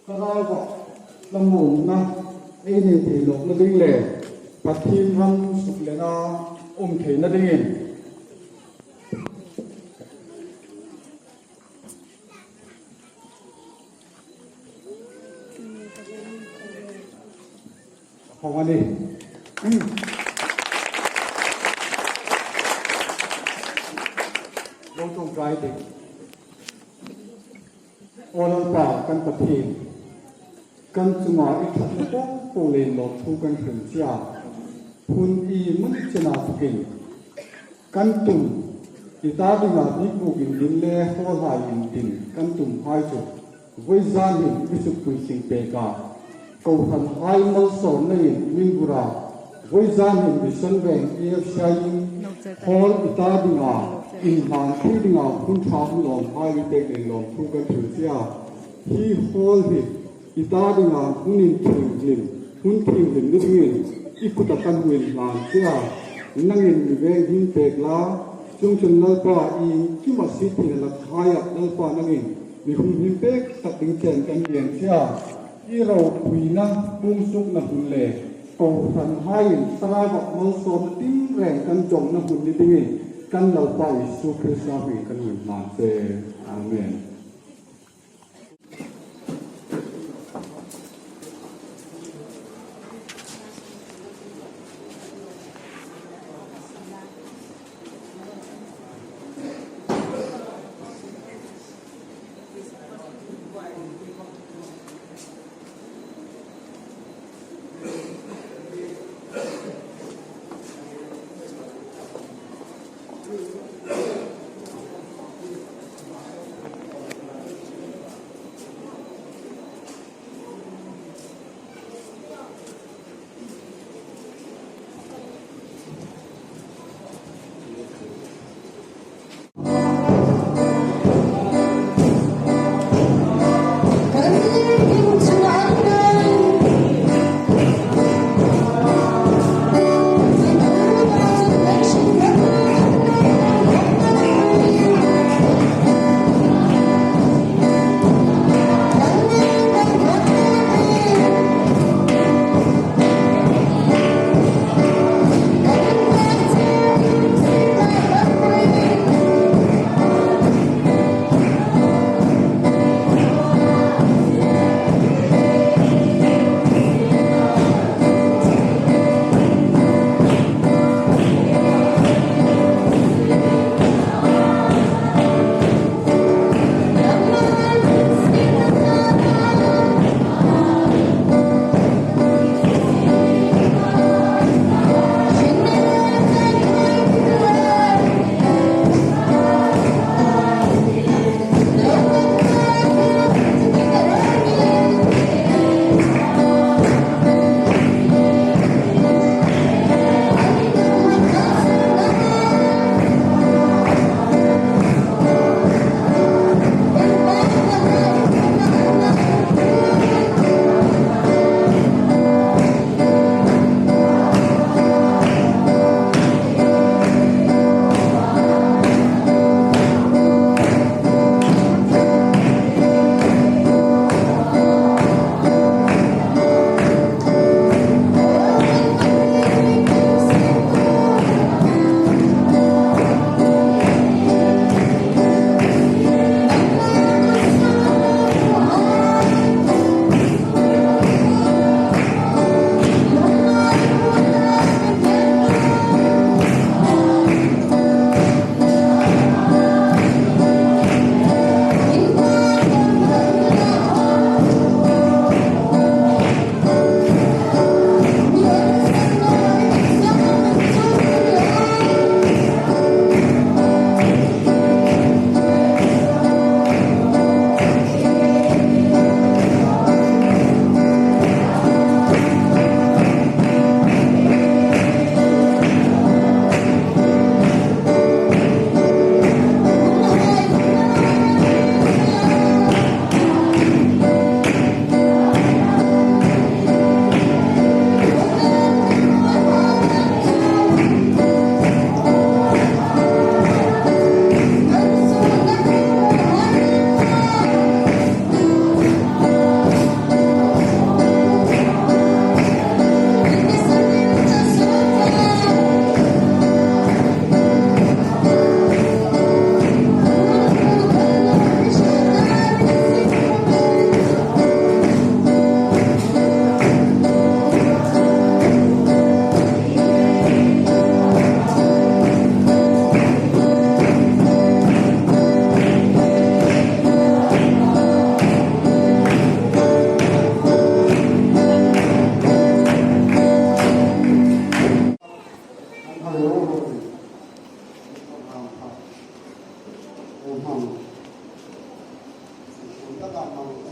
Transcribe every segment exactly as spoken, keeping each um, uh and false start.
Thlarauva lamumna ei nei thei nawkna ding le Pathien ram suklenna um theina dingin. Hong ani. Lo ṭawngṭai teh. Aw Lalpa kan Pathien, kan chunga i ṭhatna po po le lawmthu kan hril che a. Hun i mani chena thukin kan tum, i ta dinga bik buk indin le hall hai indin kan tumhai chu vawizan hin mi sukpuising pek a. Kohranhai malsawmna in mi inbur a, vawizan hin Mission Veng E F C I in hall i ta dinga inhlan thei dinga hun ṭha hun lawmhai mi pek le lawmthu kan hril che a. Hi hall hi i ta dinga hun inthienghlim, hun thienghlim ni dingin i kuta kan hung inhlan che a. Nangin mi veng him pek la, chuongchun Lalpa, iengkima siet theina lakhai ah Lalpa nangin mi hung him pek tak ding chen kan ngen che a. I ropuina, puong suokna hun le kohranhaiin Thlarauva malsawmna tinreng kan dawngna hun ni dingin kan Lalpa Isu Krista hmingin kan hung inhlan che. Amen.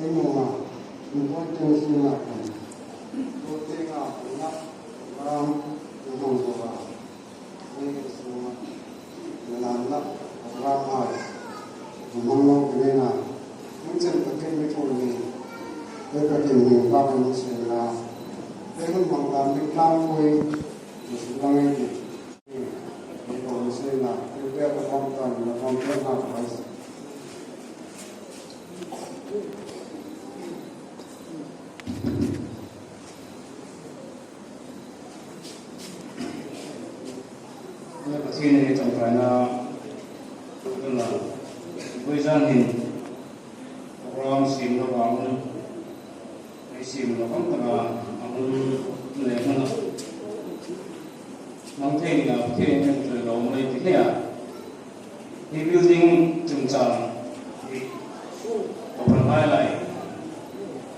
Nunga, nungoi teng sina kan. Ko tenga, na, ram, nungoi ko ba. Ni suma, na, na, ram ai. Nungoi ko ni na. Nungoi ko ni ko ni. Ko ko ni ni ba ko ni sina. Ko nungoi ko ni ko ni. Ni suma ni. Pathien ei ṭawngṭaina tuna, vawisun hin program siem lo vang, ei siem lo vang taka a hmun le hmuna hmang thei ni a, Pathienin a mi ṭhuoi lo mei ti hle a. Hi building chungchang hi, a hmang ngai lai.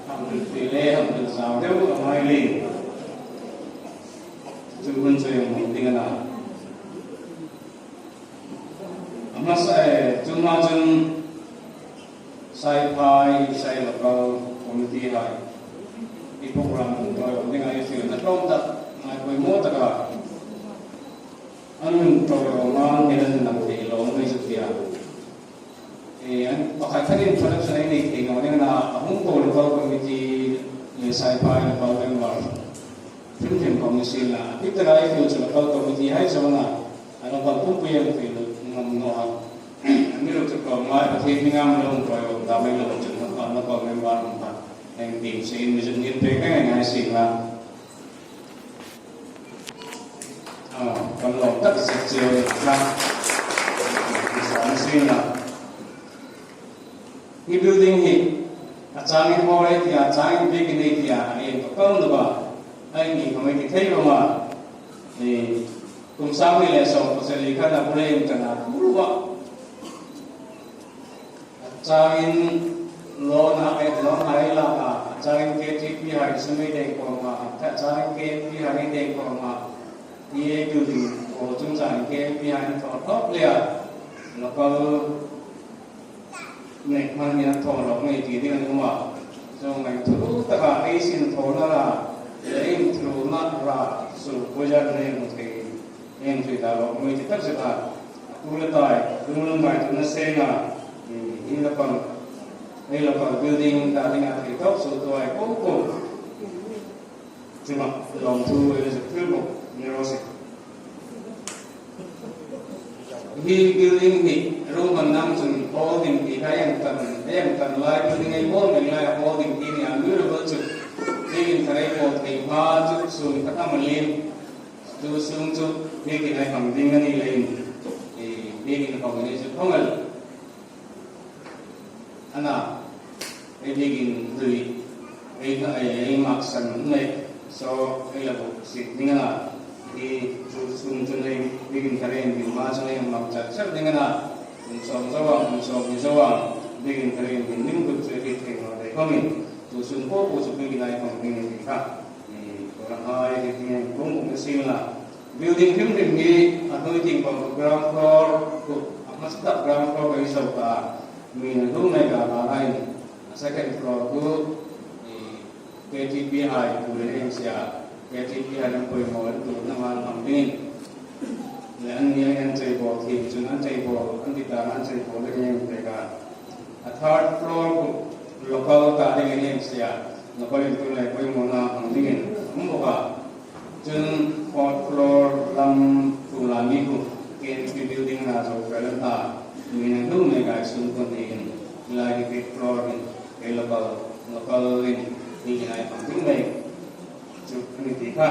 Hang bil ti le, hang bil zau deu a ngai le. Chu hun chu hmang ding a na. A hmasa, eh, chu hma chun Saiphai, Sai local committee hai. I program hung ṭhuoi dinga i fielna tlawm tak, ngai poimaw taka. An hung ṭhuoi lo, ngai ni an nang thei lo, ngai chu tia. Eh, an pakhat khan introduction ei nei thei naw ding a na, a hung po local committee le Saiphai local member. Hrim hrim committee la. Hi taka i fiel chu local committee hai chu a na. A local pumpui an fiel ngam naw a. Amiruokchu ko ngai Pathien hminga lo hung ṭhuoi lo, ta mai lo chu na pa na ko member hung ta. Heng team se in mi zun ngin pe ka ngai ngai si la. Ah, kan lawm tak zet cheu ni kha. Ti sa ni si la. Hi building hi a changin hall ei tia, a changin bikin ei tia, a en ka kang lo ba. Ei ni ka mai ti thei lo ma. Ni kum sang ni le sawm pasari khan a bul ei en ka na bul ba. A changin lawna, eh, lawna ei la ka, a changin K T P hai sum ei deng khawm a, a changin K N P hai ei deng khawm a. Hi building hall chungchang K N P hai an thaw tawp le a. Local nek hman ni an thaw lo ngei ti ding an um a. Chuong ngaithlak taka ei sin thawna ra, ei inthawna ra, su puja nei hmu thei, ei hmu thei ta lo ngei ti tak zet a. A tu le tai, lunglum ngaituona senga, i, i la pang, ei la pang building ta dinga thei tawp su tuai ko ko. Chunga lawmthu ei zuk hril bawk ni raw se. Hi building hi Roman nam chun hall ding ti kha ei hang tan, ei hang tan lai building ei hall ding lai hall ding ti ni a mi ro chu. Hi in kha ei hall thei hma chu sung khat a malin. Chu sung chu hi ki nai hang ding a ni leiin. Hi, hi in hang ni chu hang al. A na, ei biekin hlui, ei, ei, ei maksan hun le, saw ei la buk sik ding a na, hi chu sung chun ei biekin ka ren ding hma chun ei mak char char ding a na, kum sawm zo ang, kum sawmhni zo ang, biekin ka ren ding ding duk chu ei thei naw dai khawmin, chu sung po po chu biekin ei hmang ding a ni ti kha. Ei, ko la hai, ei, ei, kung kung ka sin la. Building hrim hrim hi a hnuoi tieng pang ground floor ku, a hmasa tak ground floor ka ei zo ta. Mi na hung nei ka ka hai. A second floor ku, eh, K T P hai ku le heng sia. K T P hai an poimaw an tu na man hmang dingin. Le an ni an chei bo thiem chun an chei bo, an ti ta an chei bo le heng te ka. A third floor ku local ta ding a ni sia, local in tu lai poimawna hmang dingin um bawk a. Chun fourth floor lam tu la mi ku K N P building na zo fel an ta, mi na hung nei ka sung kon dingin, lai ki fifth floor in, ke local, local in, ni ki lai hmang ding nei. Chu a ni ti kha,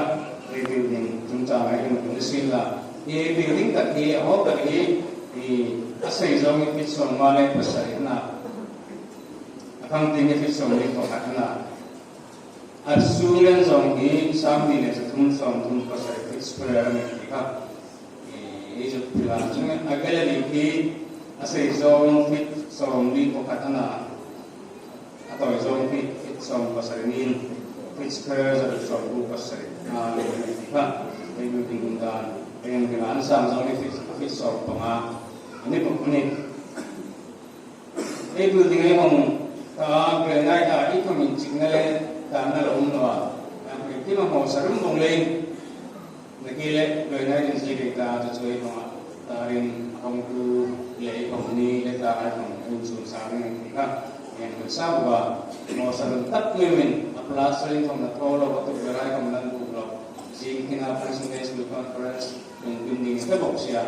ei building chungchang ei hung tum sin la. Ei building tak hi, a hall tak hi, ei, a sei zawng hi feet sawmnga le pasari a na. A khang tieng hi feet sawmli pakhat a na. A sung len zawng hi sanghni le zathum sawmthum pasari feet square a ni ti kha. Ei, ei zuk hril a, chun a gallery hi a sei zawng feet sawmli pakhat a na. A tawi zawng feet, feet sawm pasari niin, feet square za sawmhni pasari. A, kha, ei building um dan, ei building an sang zawng hi feet, feet sawm panga. A ni bawk a ni. Ei building ei hmang ta, granite a la um naw a. Ram hrim hrim a hmawsa rum vawng leiin. Nakie le, lawina inzie kei ta, chu chu ei hmang a. Tarin, a hawngtu le ei hmang ni le ta hai hmang, hun sun sa ring kha. Eng hun sa bawk a. Hmawsa rum tak mai min, a plaster in khawm la thaw lo, a tukverhai khawm la buk lo. Zing tina Sunday School Conference, kum kum ni ta bawk si a.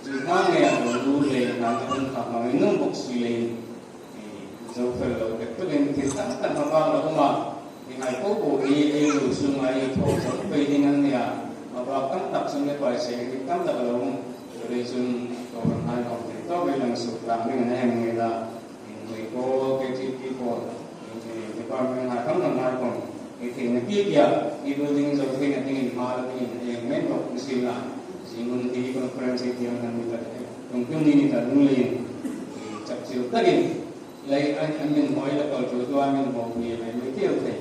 Chu hma nge a lo lu le, na ta hun kha hmang in nung bawk si le. Zo fel lo, tek tukin thil tam tak hma bak lo um a. Hi hai po po hi ei lu sunga ei thaw zo pei ding an nia. Hma bak tam tak sung le pai se hi tam tak lo um. Chu le chun, ko kan hai kawm thil tawk ei lang suk tlang ding a ni em nge la. Hei po, K T P po, department hai tam tak hai kawm. Ei theina ki kia, ei building zo theina dingin hma lo dingin ei men bawk ni si la. Zing hun hi conference hi tiang kan ni ta. Kum kum ni ni ta lung leiin. Chap chil takin. Lei an, an min hoi la kal chu tua min hoi ni mai mai tiu thei.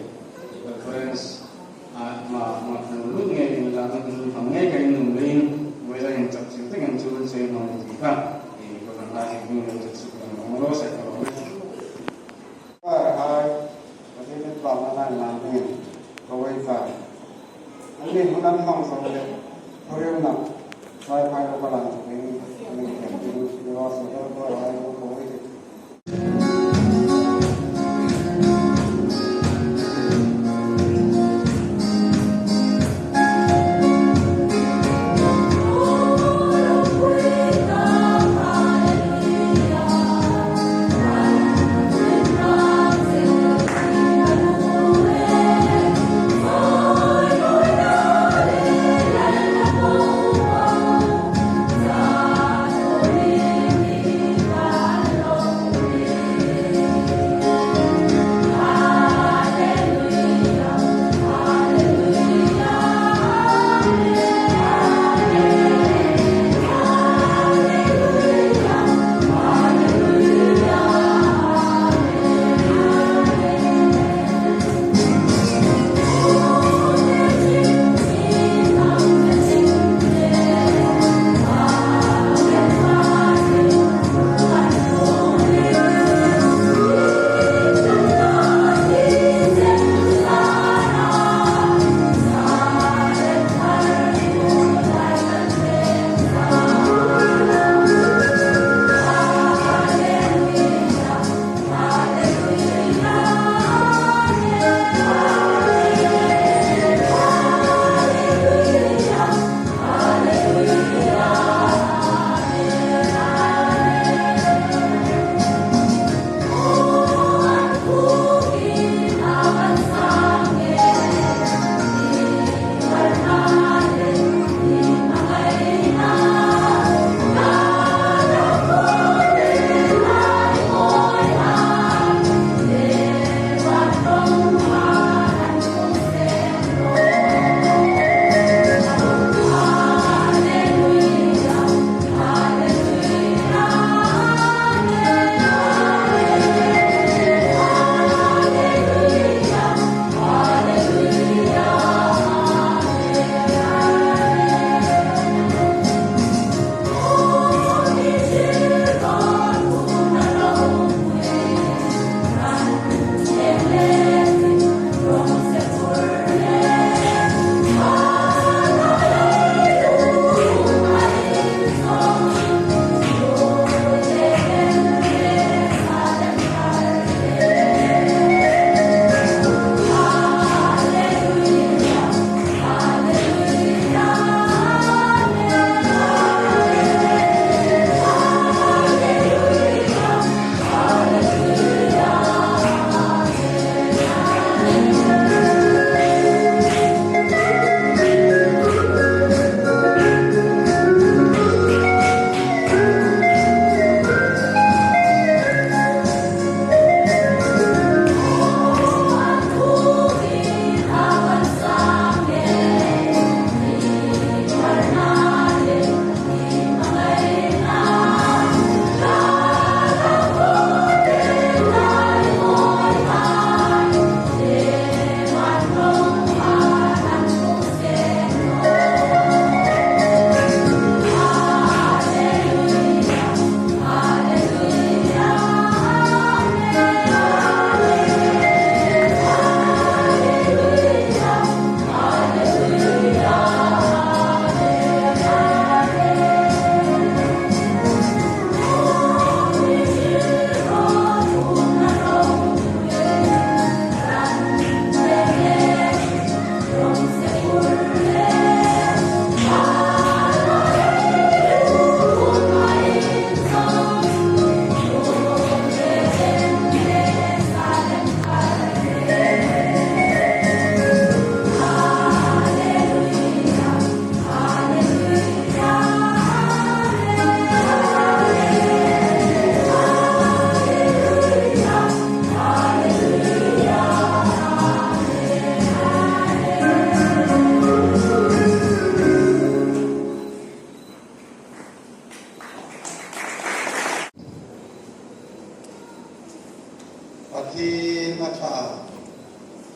Conference a ma, ma, lu nge in la, ma, lu hmang nge ka in lung leiin, wei la in chap chil takin chu sei hmang ti kha. Ei ko kan la in lung chap chil kan hmang lo sei ka lo. Hai, ka ti pa ma na na ni, ko wei ka. An min hun an hmang so le, ko riu na. Sai phai lo ka lang ni, ni, ni, ni, ni, wa so, ko, ko, hai, ko, ko wei.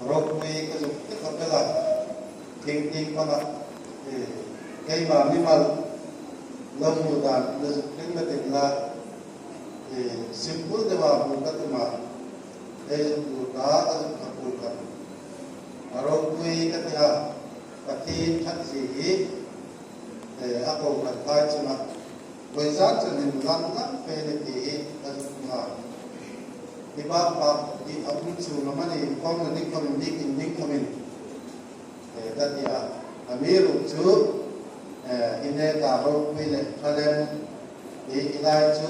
Ropui ka zuk tek a pela, thing thing panga, eh, keima mimal lo hmu dan la zuk tling metin la, eh, simple deu a hmu ka tum a, ei zuk hmu ta ka zuk ka hmu ka. A ropui ka ti a, Pathien ṭhat zie hi, eh, a ko kan thai chunga. Voizan chun hin lang lang fe ni ti hi ka zuk hmu a. Hi bak bak hi a um chu ngam a ni, khawm na ding khawmin, bikin ding khawmin, eh, ka ti a. Amiruokchu, eh, hi neka ropui le ṭha lem hi i lai chu,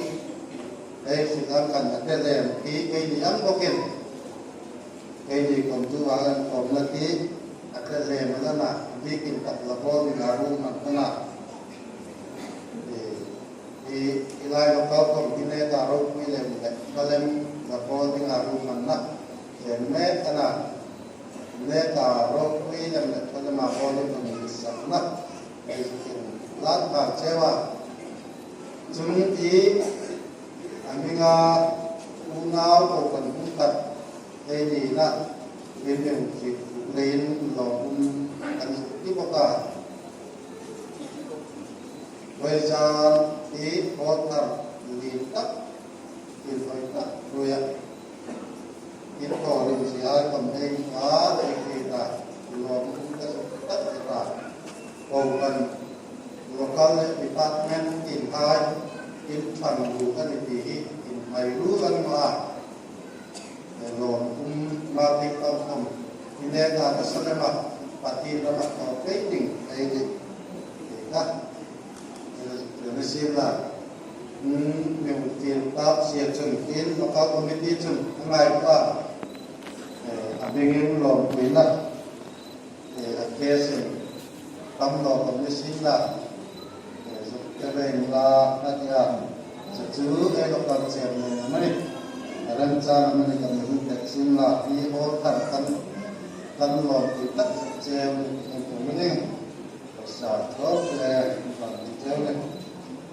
ei Sri Lankan a ṭha lem hi keini ang bawkin. Keini khawm tu a ang khawm na ti, a ṭha lem a na na, bikin tak la bawl ding a rum man na na. Eh, Hi, hi lai local committee neka ropui lem le, ka lem la bawl dinga rumanna lem mek a na. Neka ropui lem le, ka lema bawl dinga rumanna. Ei zuk inlang ta cheu a. Chun hi, a hminga unau ko kan hung khat, ei nina, min min ki leiin lawmum kan zuk ti bawk a. Voizan hi hawthar lien tak, inhawi tak ruoia, inthawrin si ai khawm ei hma ei hriet a, lawmum ka zuk tak zet a. Ko kan local department inhai, in ṭhang lu ka ni ti hi inhmai ru kan hma a. Lawmum ma ti khawm khawm, hi neka ka sa lema, Pathien lama thaw pei ding ei ni. Ei ka, eh, ni sien la. Hmm, mi hung fiel tak zie chun, in local committee chun a ngai ta. Eh, a hmingin lawmpuina. Eh, a case in tam lo kan ni sien la, eh, zuk te reng la, a tia, chu chu ei local chairman a ni, a remchang a ni kan hung tek sien la, hi hawthar kan, kan lawmpui tak zuk cheu ni kan tum a ni. Sa thaw le, kan ti cheu ni.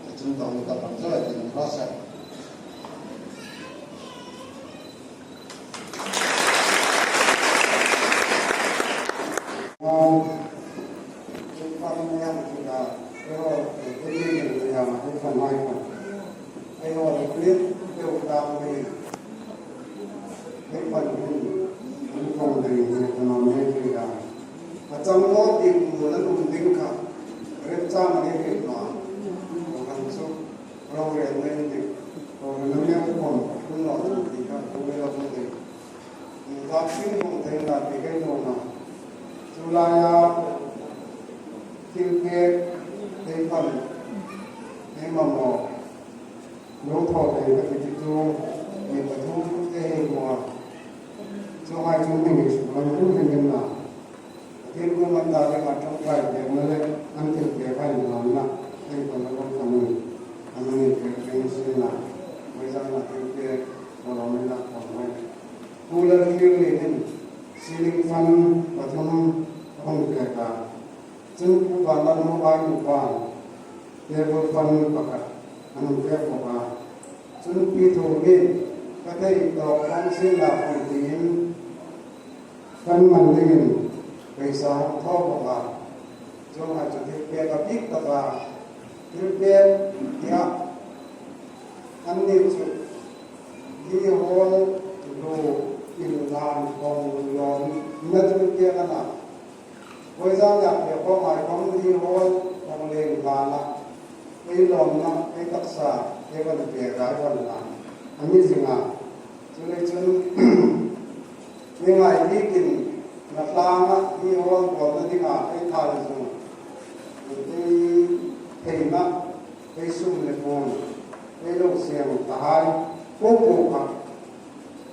Chu chung ka hung ta pan cheu, eh, tin process. Rorel nei ding, rorel nei ding, kum lo ding ti kha, kum lo ding. Ni tak sin hung thei na ti kei lo na. Chu laia thil pek, thei pan, thei mamaw, lo thaw thei ka ti chu, mi pathum te hei hmu a. Chuonghai chu mi ni suk lam rum hrim hrim na. Pathien kuoma ta dingin ṭawngṭai pekna le an thil pek a inhlanna, ei kawng a kawng khan a ni, a ni pek pek sien la, voizan a thil pek, bawlawm inla khawm mai. Pu Lalthlir Lienin ceiling fan pathum a hung pek a, chun Pu Vanlalmuovai nupain table fan pakhat a hung pek bawk a, chun Pi Thumin ka thei tawk khawm sien la khawm tiin, kan man dingin paisa hung thaw bawk a. Chuonghai chu thil pek a bik tak a. Thil pek tia an ni chu hi hall lu inhlan kawng lawmna thil pek a na. Voizan yak le khawm ai khawm hi hall kawng le inhlan a. Ei lawmna, ei taksa, ei van pek a, ei van hlan a ni zing a. Chuleiin chun, mi ngai bikin, na tlanga hi hall bawlna dinga ei thal zung, ei theina, ei sum le puon, ei lo sieng tahai, po po kha,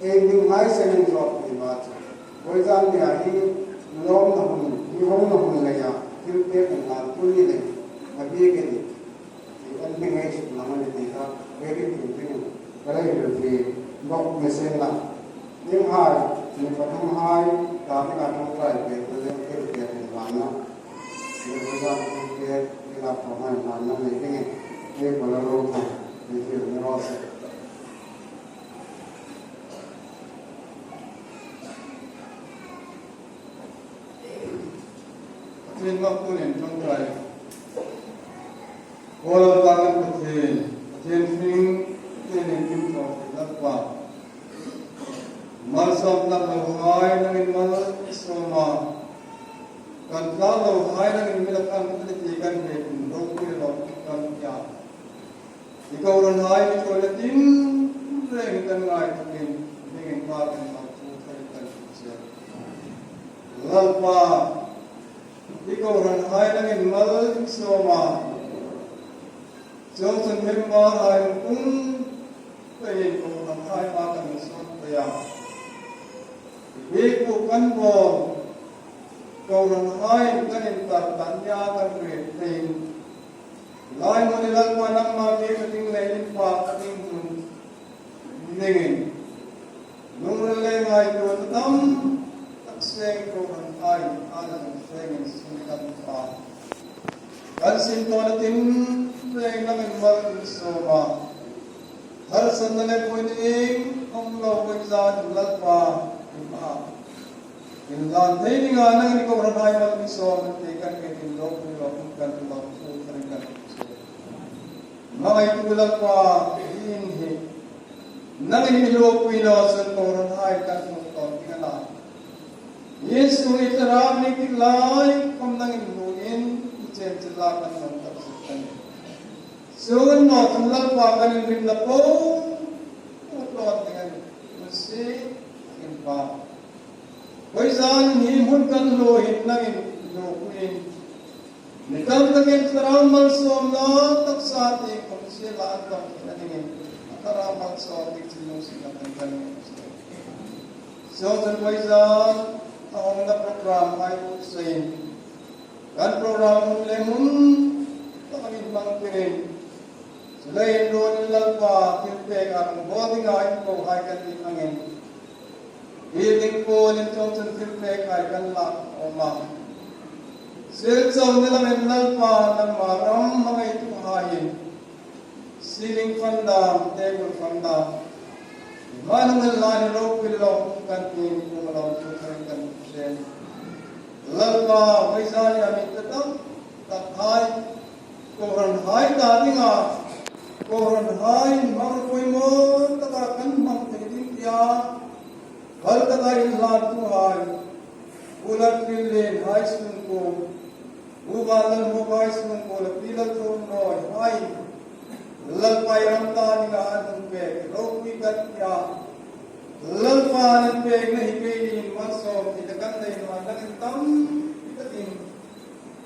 ei dinghai sengin zawt ni ma chu. Voizan nia hi lawmna hun, hi hawmna hun leia, thil pek inhlan tu ni lei, a bikin, An hming ei suk lam a ni ti kha, ei ring ring ring, ka lei ring ring bawk ni sien la. Ninghai, mi pathumhai, ta dingin ṭawngṭai pek, ka lei ring ring ring vang na. Ni pathum pek, ni la pathumhai vang na nei dingin, ei bawlrok kha, ni thil ni raw se. Sin mak tunin ṭawngṭai. Aw Lalpa kan Pathien, Pathien hring, Pathien inkim thaw thei Lalpa. Malsawmna lohai nangin mal sawm a. Kan tla lohai nangin mi la kan kan ti kan hriet in ropui lo kan tia. I kohranhai mi thaw le tin reng kan ngai tukin, dingin pa kan mal thu thei kan ti che. Lalpa, i kohranhai nangin mal sawm a. Chuongchun memberhai pung peiin kohranhai ma kan sawm pei a. I biekbuk kan bawl, kohranhai kan intar dan nia kan hriet thei. Lai hmun hi Lalpa nangma biek a ding le inpâk a ding hmun ningin. Lungril le ngaituona tam tak seng kohranhai, a la sengin sin kan pha. Kan sin tawna tin reng nangin mal kan sawm a. Harsatna le buoina ieng um lo voi zan Lalpa, i ma. Inhlan thei dinga nangin i kohranhai mal mi sawm ti kan hriet in ropui lo kan lo thu kan kan. Hmangaitu Lalpa, in hi nangin i ropui naw chun kohranhai kan hmu tawn ding a na. Jesu i thlarau ni tik lai khom nangin hmu in i chen chila kan hmang tak zet kan. Chuong naw chun Lalpa kan inrimna po po tawn ding a ni. Masi in pa. Voi zan hi hmun kan lo hin nangin lo kuin. Mi tam takin thlarau malsawmna taksa ti khom si la an tam thei a dingin. Thlarau malsawm dik chin lo si kan kan kan. Chuongchun voi zan a hawngna programhai pu sein. Kan program hun le hun tak min hmang tirin. Chuleiin ruolin Lalpa thilpek a hung bawl dinga inkohai kan ti angin. Building pawl in chuongchun thilpekhai kan lak awm a. Silchho ni lamin Lalpa nangma ram hmangaituhaiin. Ceiling fan dam, table fan dam. Manu ngal lai ropui lo kan ti ni kum lo chu kan kan chen. Lalpa, voi zan hi a mi ta tam takhai. Kohranhai ta dinga. Kohranhai hmang poimaw taka kan hmang thei ding tia. Hal taka inhlantuhai. Pu Laltlinlien hai sungkuo. Pu Vanlalhmuok hai sungkuo le Pi Lalthawmnawi hai. Lalpa i ram ta dinga an hung pek ropui kan tia. Lalpa an pekna hi keini malsawm ti kan nei naw a, nangin tam takin.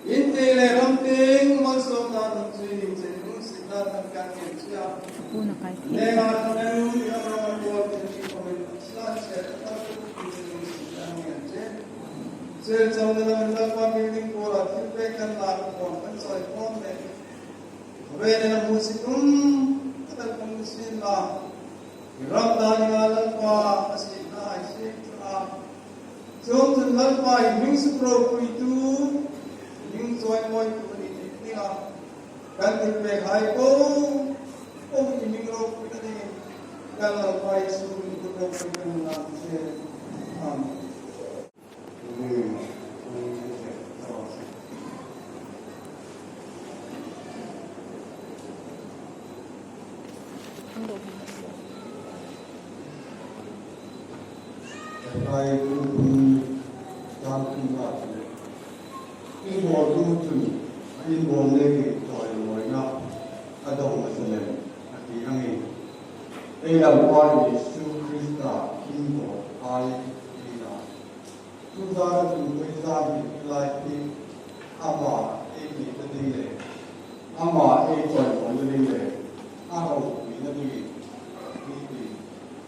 Inte le ram tieng malsawmna nun chui ding chen nun sitna kan kan chen chia. Pu na kai ti. Lenga thangin i ram ram pawl tin i comment sa che ta tu ti nun sitna kan chen. Silchho ni lamin Lalpa building pawla thilpek kan lak khom kan chawi khom le. Ve le na mu si tum, ka tal kum si la. I ram ta dinga Lalpa a si na ai si a. Chuongchun Lalpa i hming suk ropuitu, i hming chawimawitu ni ti dinga. Kan thilpekhai po po i hming ropuina dingin kan Lalpa Isu hming suk ropuina dingin. Amen. Tlai tukum tlangpui ma inbawltu chun a inbawl nekin chawimawina a dawng a sa lem a ti angin. Ei Lalpa Isu Krista inbawlhai tina. Tuta chun voi zan hi lai hi ama ei hnena ding le, ama ei chawimawina ding le, a ropuina dingin hi hi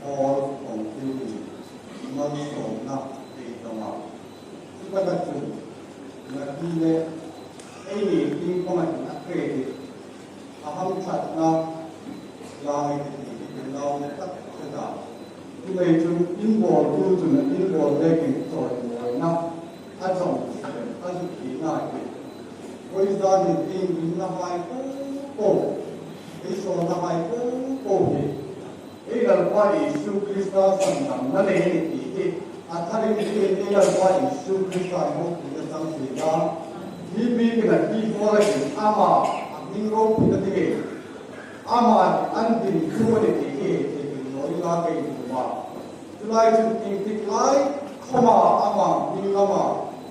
Paul kawng thil hi malsawmna ei dawng a. Chu taka chun na hi le ei ni ding kawng a hin a kre hi. A hamṭhatna lai ti hi kan lau tak tak a. Chuleiin chun inbawltu chun inbawl nekin chawimawina a chang a zuk hi ngai. Voi zan hin inrinna hai po po, ei sawlna hai po po hi ei Lalpa Isu Krista sandamna nei ni ti hi a tharin ei Lalpa Isu Krista hmang ti ka chang si a. Hi bikin a hi hmawra hin ama a hming ropui ta dingin, ama an din thu a ni ti hi thei ding lo ila kei tum a. Tulai chun iengtik lai khoma ama hming lama,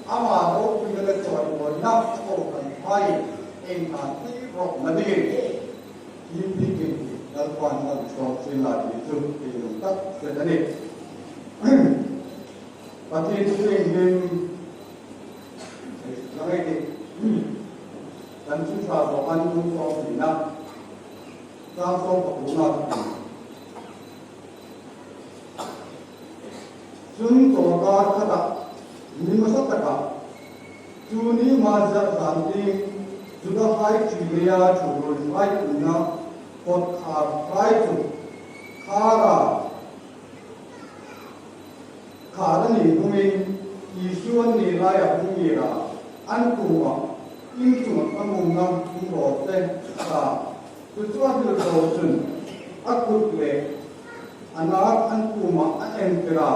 ama ropuina le chawimawina a kohranhai ei hnathlir rawkna dingin hi bikin hi Lalpan a mi sawm chin la ti chu ei lung tak zet a nih. Pathien thu hlim, la ngai ti. Kan chun sa bo an tum sawm chin na. Chang sawm pakuo na. Chun chawlkar khata, ni hmasa taka, chu ni hma zia zan tieng, Judahai ṭhi leia ṭhuoiruoihai umna kawtkhârhai chu khâra, khâra ni hungin, Isu an ni laia hung ngîra, an kuomah, in chungah ka muongna hung raw se, a ta. Chu chu a hril zo chun, a kut le a nâk an kuomah a entir a,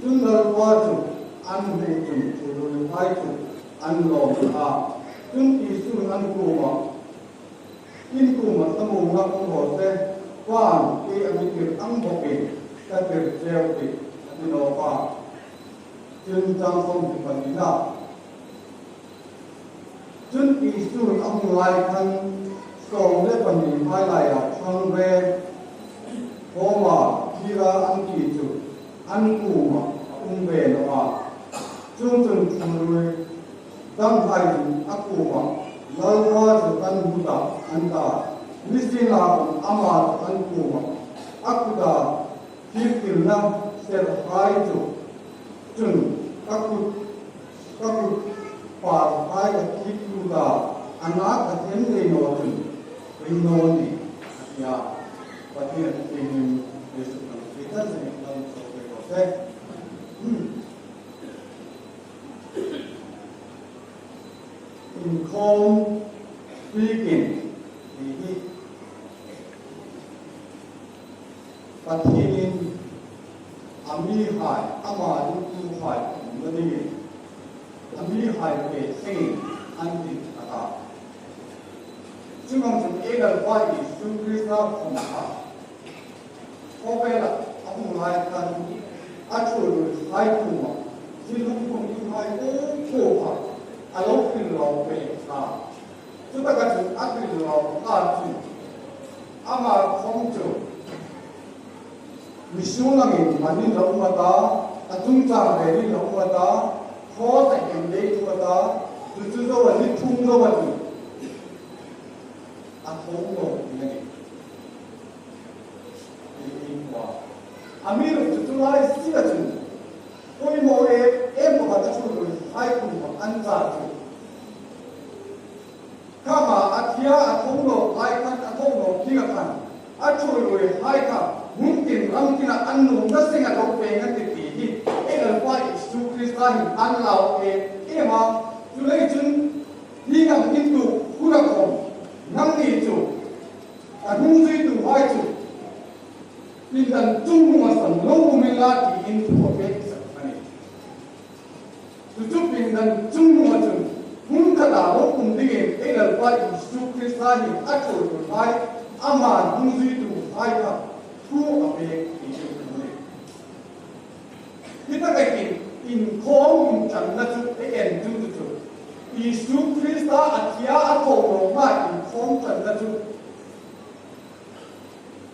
chun Lalpa chu an hmu chun ṭhuoiruoihai chu an lawm a. Chun Isu'n an kuomah, in kuomah ka muongna hung raw se, Pa'n kei a mi tir ang bawkin ka tir cheu tih, a ti nawk a. Chun chang sawmhni pahnina. Chun Isu a hung lai khan sawm le pahnihai laia ṭhang ve, Homa, Thira an ti chu an kuomah a um ve naw a. Chuongchun ṭhuoiruoi danghai chun a kuomah, Lalpa chu kan hmu tah, an ta. Nisienla khawm ama chu an kuomah a kuta thîrtirna serhai chu chun ka kut, ka kut pârhai a thîrtu ta, a nâk a thiem ngei naw chun ring naw nih, a ti a. Pathien a thu hlim hi suklang ti tan se, kan sawm ve rawh se. Hmm. Inkhawm bikin ti hi Pathienin a mihai, ama ringtuhai umna dingin a mihai pe sengin an din a ta. Chuong ang chun ei Lalpa Isu Krista khawm kha khawvela a hung lai khan a ṭhuoiruoihai kuomah thil hung tum dinghai po po kha a lo hril lawk pei a. Chutaka chun a hril lawk a chun ama khawm chu mi sung angin hmanin lo um a ta, a chungchang velin lo um a ta, cross-a hemde chu a ta, chu chu zoa ni thum zoa chu a tho naw ding a nih. Ei, ei hmu a. Amiruokchu chu lai sina chun poimaw em em bawk a, a ṭhuoiruoihai kuomah an char chu. Khama a thia a tho nawk lai khan, a tho nawk dinga khan a ṭhuoiruoihai kha hmun tin ram tina an nuomna senga lo pêng an tih ti hi ei Lalpa Isu Krista hin an lau em em a. Chuleiin chun hi ngam in tu huna khawm nangni chu, ka hnungzuituhai chu, pindan chungnunga san lo um inla tiin thu a pêk sak a nih. Chu chu pindan chungnunga chun hmun khata lo um dingin ei Lalpa Isu Krista hin a ṭhuoiruoihai ama hnungzuituhai kha thu a pêk ti chu a nih. Hi taka hin inkhawm inṭanna chu ei en chun chu chu Isu Krista a thia a tho nawkna inkhawm ṭanna chu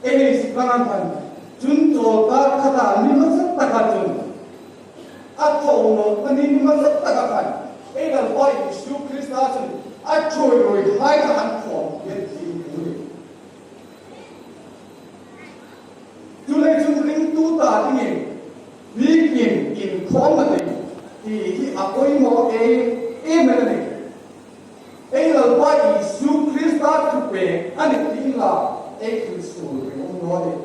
ei nei suk ang khan, chun chawlkar khata ni hmasa taka chun a tho nawkna ni hmasa taka khan ei Lalpa Isu Krista chun a ṭhuoiruoihai kha an khawm hi ti a nih. Chuleiin chun ringtu ta dingin bikin inkhawmna ding ti hi a poimaw em em a nih. Ei Lalpa Isu Krista thupêk a nih ti inla ei thil suol ring um naw nih.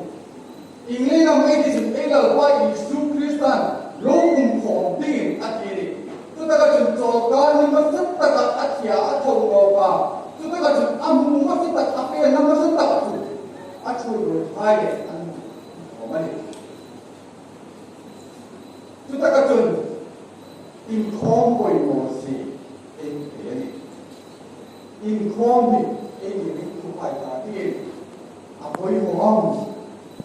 Ieng leiin am ei ti chun ei Lalpa Isu Kristan lo um khawm dingin a ti a nih. Chutaka chun chawlkar ni hmasa taka a thia a tho nawk a. Chutaka chun a hmu hmasa tak, a fena hmasa tak chu a ṭhuoiruoihai le an hmu khawm a nih. Chutaka chun inkhawm poimaw si ei ti a nih. inkhawm hi ei ni ring thu hai ta hi a poimaw am,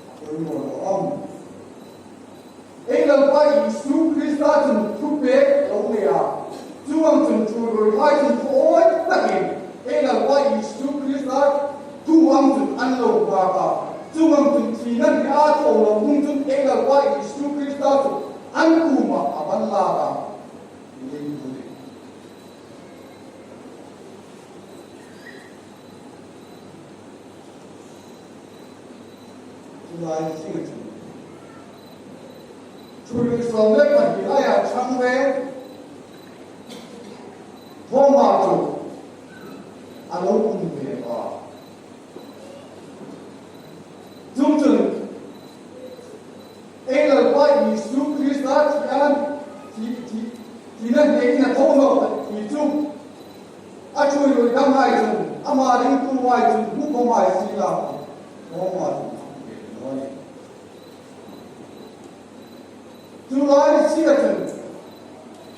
a poimaw naw am? Ei Lalpa Isu Krista chun thupêk lo nei a, chuong ang chun ṭhuoiruoihai chun thaw takin ei Lalpa Isu Krista thu ang chun an lo nghak a, chuong ang chun thina hne a thaw lo hung chun ei Lalpa Isu Krista chu an kuomah a ban lak a. Tulai zing a chun, Thuhrilh sawm le pahni laia ṭhang ve, Thoma chu a lo um ve a. Chuongchun, ei Lalpa Isu Krista thi an, thi, thi, thina hnein a tho nawk a ti chu a ṭhuoiruoi danghai chun, ama ringtuhai chun hmu khawm hai sien la, Thoma chun a hmu ve naw a nih. Tulai zing a chun,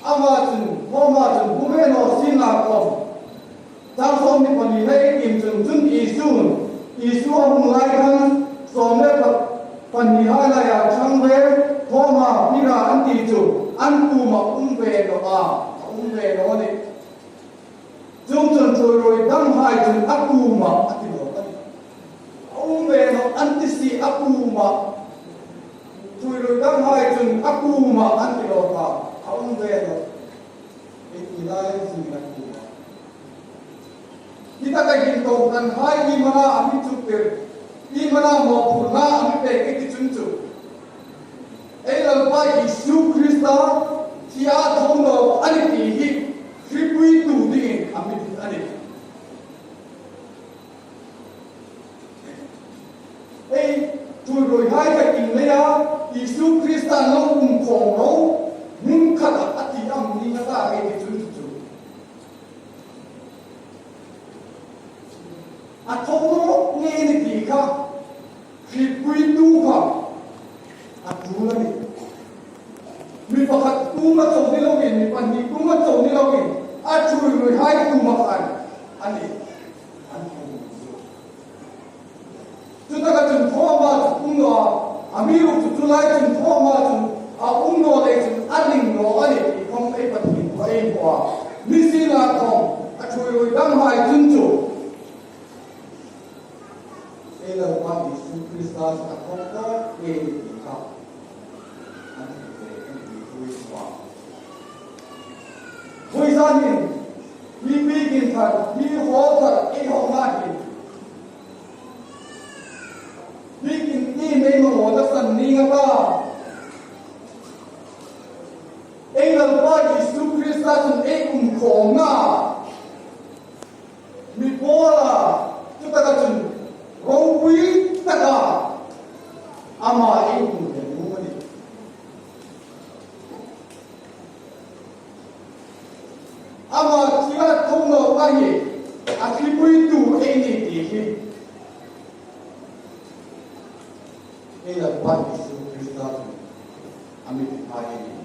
ama chun, Thoma chun hmu ve naw sien la khawm, chang sawmhni pahni le ei tiem chun, chun Isun, Isu a hung lai khan sawm le pa-, pahni hai laia ṭhang ve, Thoma, Pira an ti chu an kuomah um ve naw a, a um ve naw a nih. Chuongchun ṭhuoiruoi danghai chun a kuomah a ti nawk a nih. A um ve naw an ti si a kuomah. Ṭhuoiruoi danghai chun a kuomah an ti nawk a, a um ve naw. Ei ti lai zing a kuomah. Hi taka hin kohranhai iemani a mi chuktir, iemani mawphurna a mi pêk ei ti chun chu, ei Lalpa Isu Krista thi a tho nawk a nih ti hi hripuitu dingin a mi ti a nih. Ei ṭhuoiruoihai kha inleia Isu Krista lo um khawm ro, hmun khatah a ti am ni nga ta ei ti chun chu, a tho nawk ngei a nih ti kha hripuitu kha a ṭul a nih. Mi pakhat kuoma chau ni loin, mi pahni kuoma chau ni loin, a ṭhuoiruoihai kuoma khan a nih. An kuoma chu. Chutaka chun Thoma chu um naw a, amiruokchu chu lai chun Thoma chu a um naw lei chun a ring naw a nih ti khawm ei Pathien thu ei hmu a. Nisienlakhawm a ṭhuoiruoi danghai chun chu ei Lalpa Isu Krista chu a tho nawk ngei a nih ti kha an ti ve kan ti hui sua. Vawi zanin hi biekin khan, hi hall khan ei hawng lai hin, biekin ei mei mawng a san ni nga ta, ei Lalpa Isu Krista chun ei um khawmna mi pawl a, chutaka chun ropui taka ama ei hmu ve nuom a nih. Ama thi a tho nawk a hi a hripuitu ei ni ti hi ei Lalpa Isu Krista chun a mi ti hai a nih.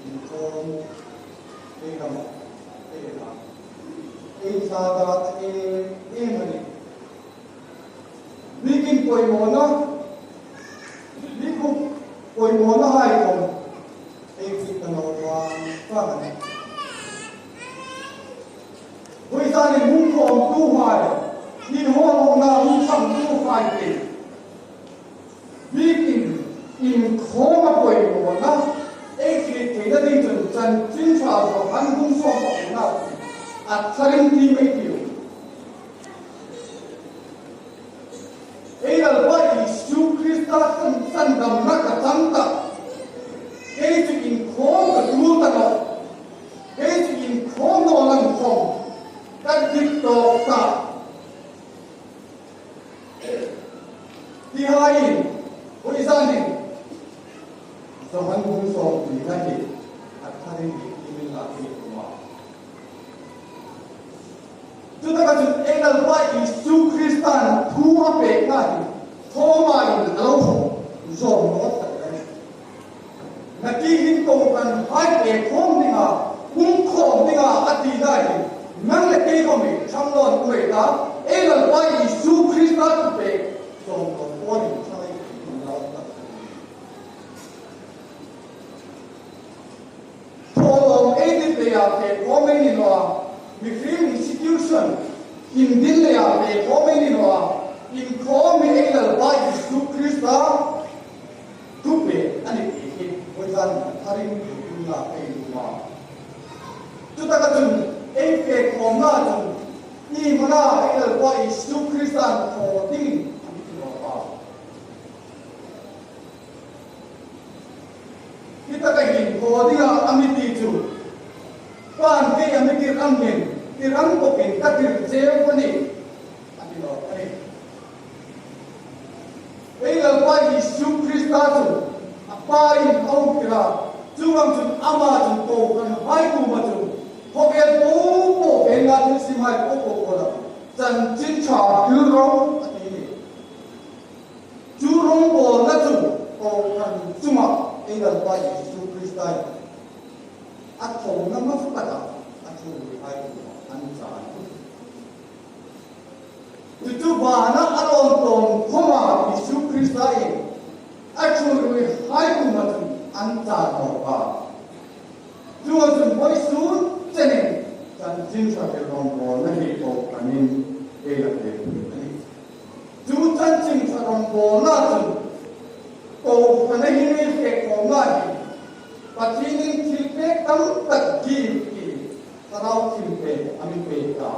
Inkhawm, ei ram, ei ram, ei sa da ta em em a nih. Biekin poimawna, biekbuk poimawna hai khawm ei fit ta naw vang vang a nih. Vawi zanin hung khawmtuhai, hi hall hawngna hung ṭhangtuhai te, biekin inkhawma poimawna ei hriet theina ding chun Chanchin Ṭha Johan bung sawm pakua a tharin ti mei tiu. Ei Lalpa Isu Krista san, sandamna ka chang ta, kei chu inkhawm ka ṭul ta nawh, kei chu inkhawm naw lang khawm ka dik tawk ta. Ti haiin, vawi zanin, Johan bung sawmhni na hi, a tharin hi, i min la hi kuma. Chutaka chun ei Lalpa Isu Krista'n thu a pêkna hi, Thoma in a lo hawng zawm naw tak a nih. Nakie Hi hin kohranhai pek khawm dinga, hung khawm dinga a tina hi, nang le kei khawm hi ṭhang naw ni ta, ei Lalpa Isu Krista thupek zawng khawm pawlin ṭhang ei thei naw ta. Thawlawm ei dit leia pek khawm ei ni naw a, mihriem institution indin leia pek khawm ei ni naw a, inkhawm hi ei Lalpa Isu Krista thupek a ni ti hi voizan a ring ding la ei um a. Chutaka chun ei pek khawmna chun i hmana ei Lalpa Isu Krista thaw dingin a mi ti naw a. Hi taka hin thaw dinga a mi ti chu, Pa'n kei a mi tir ang hin, tirang bawkin ka tir cheu a nih, a ti naw a nih. Ei Lalpa Isu Krista chu a Pa'n a hung tir a, chuong ang chun ama chun kohranhai kuoma chun, khawvel po po, venga thilsimhai po po kuoma chanchin ṭha thil rawng a ti a nih. Chu rawngbawlna chu kohran chunga ei Lalpa Isu Krista hi a thona hmasa taka a ṭhuoihai kuoma an chan. Chu chu vana a lawm tawng khawma Isu Krista hi a ṭhuoihai kuoma chun an chan naw a. Chuong chun vawisun chenin chanchin ṭha thil rawngbawlna hi kohranin ei la pek a nih. Chu chanchin ṭha rawngbawlna chun kohran a hin ei pek khawmna hi Pathienin thilpek tam tak gift ti, thlarau thilpek a mi pek ta.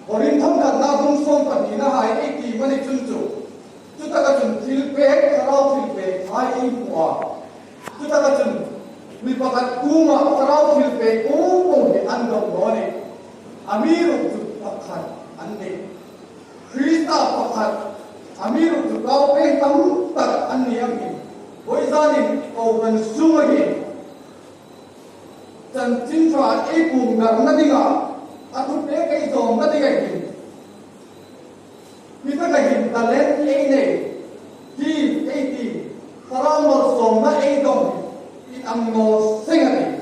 Korinth khatna bung sawm pahnina hai ei ti mani chun chu, chutaka chun thilpek, thlarau thilpek hai ei hmu a. Chutaka chun mi pakhat kuoma thlarau thilpek po po hi an dawng naw a nih. Amiruokchu pakhat an nih. Krista pakhat, amiruokchu kaupek tam tak an ni ang hin, vawizanin kohran sunga hin chanchin ṭha ei pungdarna dinga, a thupek ei zawngna dinga hin, hi taka hin talent ei nei, gift ei ti, thlarau malsawmna ei dawng hi, inang naw seng a tih.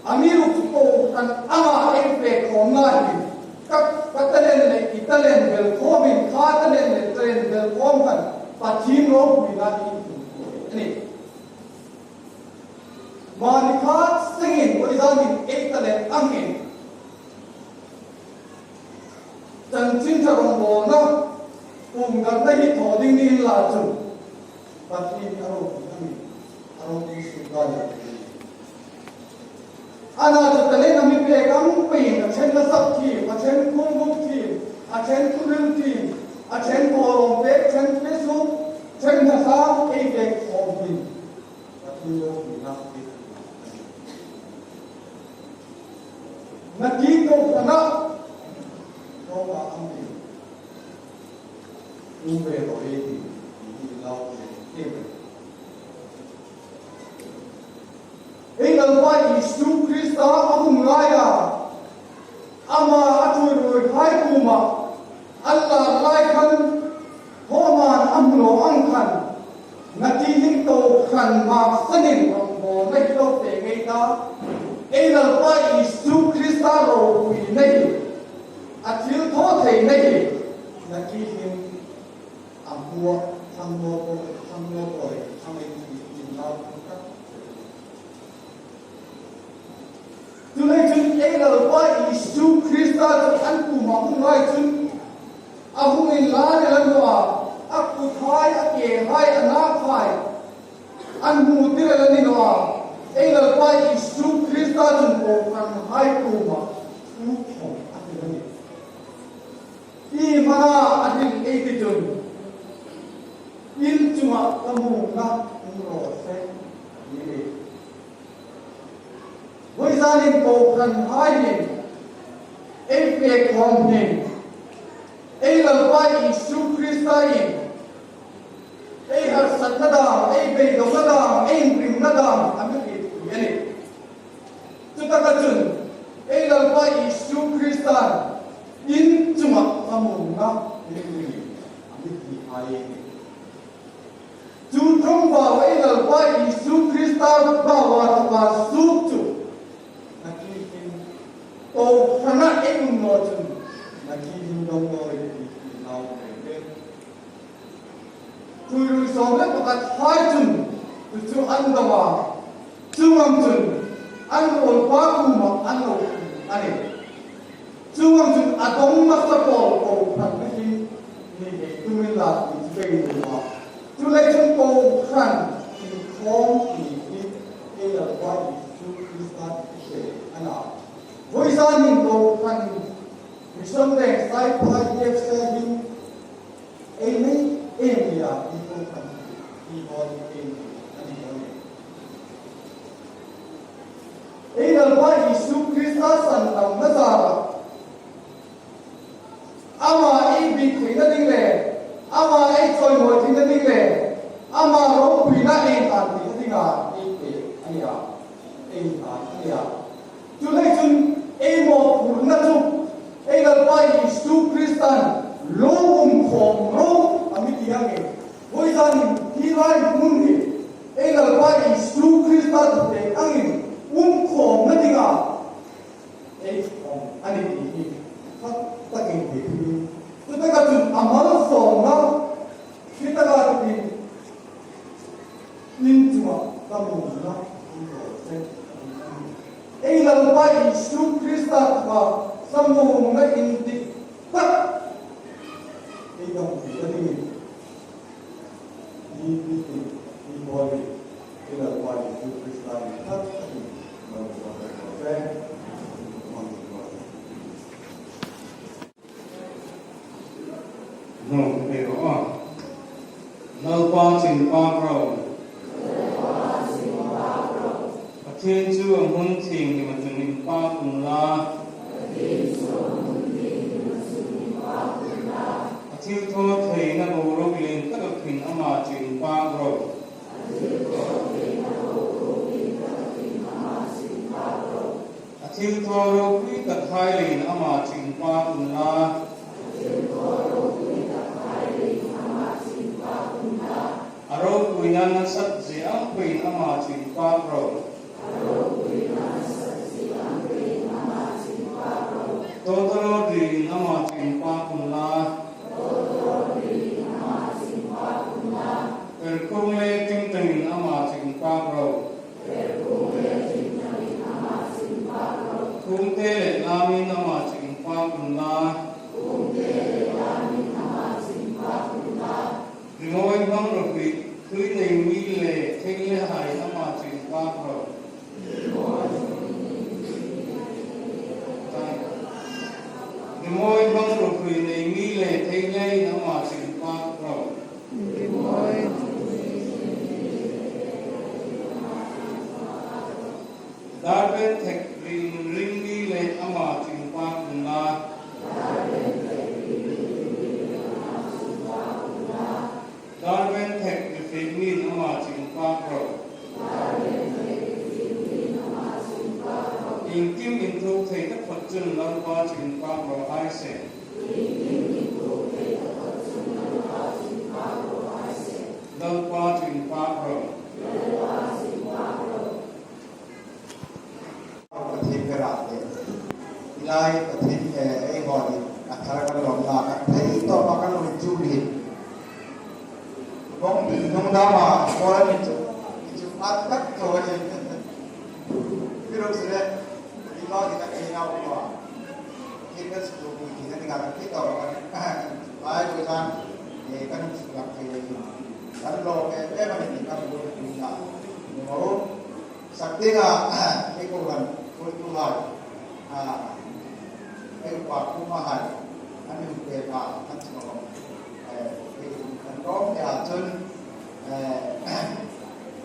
Amiruokchu kohran anga ei pek khawmna hin, ka, ka talent le i talent bel khawmin, kha talent le talent bel khawm khan Pathien ropuina ei inhmu a nih. Mani kha sengin vawizanin ei talent angin chanchin ṭha rawngbawlna pungdarna hi thaw ding ni inla chun, Pathien a ropui a nih, a ropui suok a nih. Ana chu talent a mi pek ang peiin, a ṭhen hla sak thiem, a ṭhen khuonglung thiem, a ṭhen thuhril thiem, a ṭhen thawlawm pek, ṭhen fe suok, ṭhen hla sak ei pek khawm hin Pathien ropuina ei inhmu a nih. Nakie kohranah, Roma ang in, um ve ro ei ti, ti hi lau ve. Ei Lalpa Isu Krista a hung ngai a, ama a ṭhuoihai kuoma an lak lai khan, Homan a hmu lo ang khan, nakie hin kohran mak sanin rawngbawlna hi lo fe ngei ta. Ei Lalpa Isu Krista ropuina hi, a thilthawtheina hi, nakie hin a hmu a, thang naw po, thang naw po, thang ei ti, ti nau tak. Chuleiin chun ei Lalpa Isu Krista chu an kuoma hung ngai chun, a hung inla el a ni naw a, a kuthai, a kehai, a nakhai an hmu tir el a ni naw a. Ei Lalpa Isu Krista chun kohranhai kuoma thu khawm a hril a nih. I hmana a hril ei ti chun, in chunga ka muongna um raw se, a ti a nih. Vawizanin kohranhai hin ei pek khawm hin, ei Lalpa Isu Krista hin ei harsatna dam, ei beidongna dam, ei inrimna dam a mi hrietpui a nih. Chutaka chun ei Lalpa Isu Kristan in chunga ka muongna hril a nih, a mi ti hai. Chu ṭawngṭai Isu Krista bawa thawa suk chu, nakie hin, ko khana ei um naw chun, nakie hin dong naw ei ti nau ve ve. Ṭhuoiruoi sawm le pakhat hai chun, chu chu an dong a, chuong ang chun, an ruolpa kuoma an lo hril a nih. Chuong ang chun a dong hmasa pawl kohran hi, ni hei tumin la ti chu ka inhriet a. Chuleiin chun kohran inkhawm ti hi ei Lalpa Isu Krista ti a nih. Vawisun hin kohran Mission Day, Saipan, E F C hin ei nei, ei nei a, ei kohran, ei hawi, ei nei, a ni hawi. Ei Lalpa Isu Krista sandamna zara, ama ei biek theina ding le, ama ei chawimawi theina ding le, ama ropuina ei hlan theina dinga ei pe a nih a, ei hlan a nih a. Chuleiin chun ei mawphurna chu ei Lalpa Isu Kristan lo um khawm ro a mi ti ang e. Vawisun hin hi lai hmun hi ei Lalpa Isu Krista thupêk angin um khawmna dinga ei khawm a nih ti hi tak takin hriet hi. Chutaka chun a malsawmna hi taka chun in chunga samhmuna um raw se. Ei Lalpa Isu Krista thua samhmuna indik tak ei dong ti a ding. Hi, hi, hi, hi, hi, ei Lalpa Isu Krista ni tak tak ni. Hnawt hei ro a. Lalpa chu inpâk ro. Pathien chu a hmun thienghlim a chun inpâk unla. A thilthawtheina boruok lien taka khin ama chu inpâk ro. A thilthaw ropui tak hai leiin ama chu inpâk unla. A ropuina nasat zie ang peiin ama chu inpâk ro. Tawtawrawt riin ama chu inpâk unla. Perkung le tingtangin ama chu inpâk ro. Khumte le lamin ama chu inpâk unla. Rimawi hmang ro hlui, hlui nei mi le theinghilhai ama chu inpâk ro. Rimawi hmang ro hlui nei mi le theinghilhai ama chu inpâk ro. Darben thek ring ring mi le ama chu inpâk unla. Darben thek ri fek mi ama chu inpâk ro. Iengkim inthuk thei taphot chun Lalpa chu inpâk raw hai se. Lalpa chu inpâk ro. Pathien ka rah te. Hi lai Pathien, eh, ei hawi a thar kan lawmna kan thei tawpa kan lawm chu ni. Bawng hnung dama, bawng ni chu, ni chu a tak tawh a ni. Amiruokchu le, hi lai hi ka thei nau a. Hi ka chu tu hi ka ni ka thei tawpa kan. Lai ko san, eh, kan chu lak thei a ni. Kan lawm em em a ni kan lawm ni na. Ni mo. Sak dinga, ei kohran thuoituhai, a, ei upa kuomahai, an mi hung pêk a, an chunga, eh, ei kan lawm te a chun, eh, ei,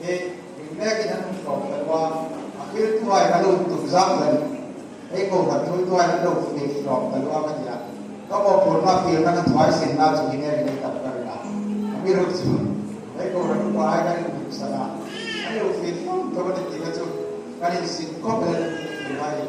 ei ringnekin an hung lawm ta naw a, a fieltuhai ka lo tum zak lem. Ei kohran thuoituhai an lo fiel lawm ta naw a ka ti a. Ka mawphurna fielna ka thuoi sien na chu hi nge ni tak ka ring a. Amiruokchu ei kohran upa hai kan inhmu san a. An lo fiel lawm ta naw a ni ti ka chu kan insin khawp el a ni.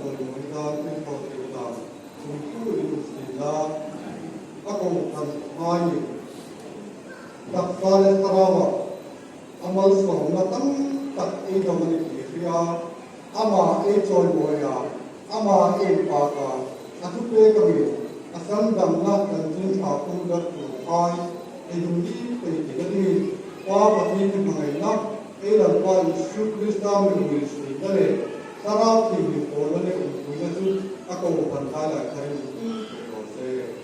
Chawimawi dan, inthawthil dan, kumtuin um sien la, a kohranhai, taksa le thlarauah a malsawmna tam tak ei dawng a ni ti hria, ama ei chawimawi a, ama ei pâk a, a thupêk angin a sandamna chanchin ṭha pung dawrtuhai ei hung ni pei theina dingin Pa Pathien hmangaina, ei Lalpa Isu Krista mi hung insuina le Thlarau Thienghlim mi pawlna le umpuina chu a kohranhai lai kharin um pei raw se.